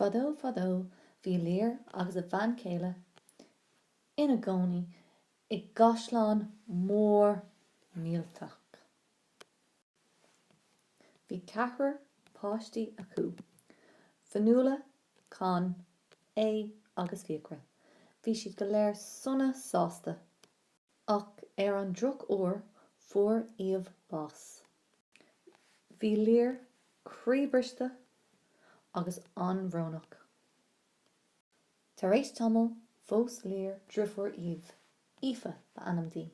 Fadó fadó bhí Lir agus a bhean chéile ina gcónaí i gcaisleán mór millteach. Bhí ceathrar páistí acu, Fionnuala, Conn, Aodh agus Fiachra. Bhí siad go léir sona sásta. Ach ar an drochuair fuair Aodh bás. Bhí Lir croíbhriste agus an-bhrónach. Tar éis tamaill, phós Lir driofúr Aoidh, Aoife ba ainm di.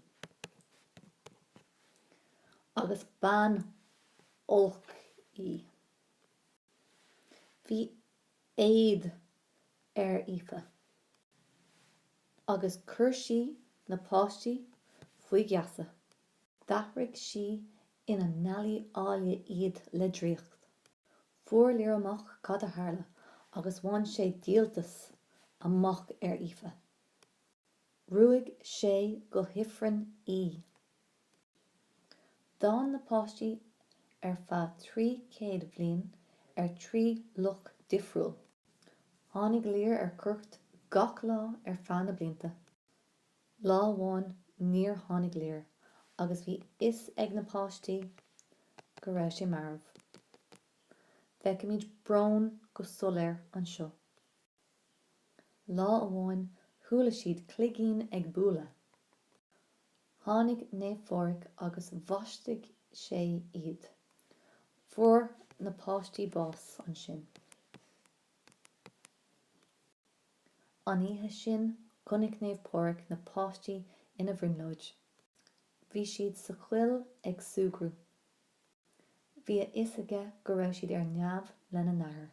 Agus bean olc í. Bhí éad ar Aoife agus chuir sí na páistí faoi gheasa. D'athraigh sí ina n-ealaí áille iad le draíocht. Fuair Lir amach cad a tharla agus bhain sé díoltas amach ar Aoife. Ruaig sé go hifreann í. D'fhan na páistí ar feadh 300 bhliain ar thrí loch difriúil. Tháinig Lir ar cuairt gach lá ar feadh na blianta. Lá amháin níor tháinig Lir agus bhí fhios ag na páistí go raibh sé marbh. Feicimid brón go soiléir anseo. Lá amháin chuala siad cloigín ag bualadh. Tháinig Naomh Phádraig agus bhaistigh sé iad. Fuair na páistí bás ansin. An oíche sin, chonaic Naomh Pádraig na páistí ina bhrionglóid. Bhí siad sa choill ag súgradh. Bhí a fhios aige go raibh siad ar neamh lena n-athair.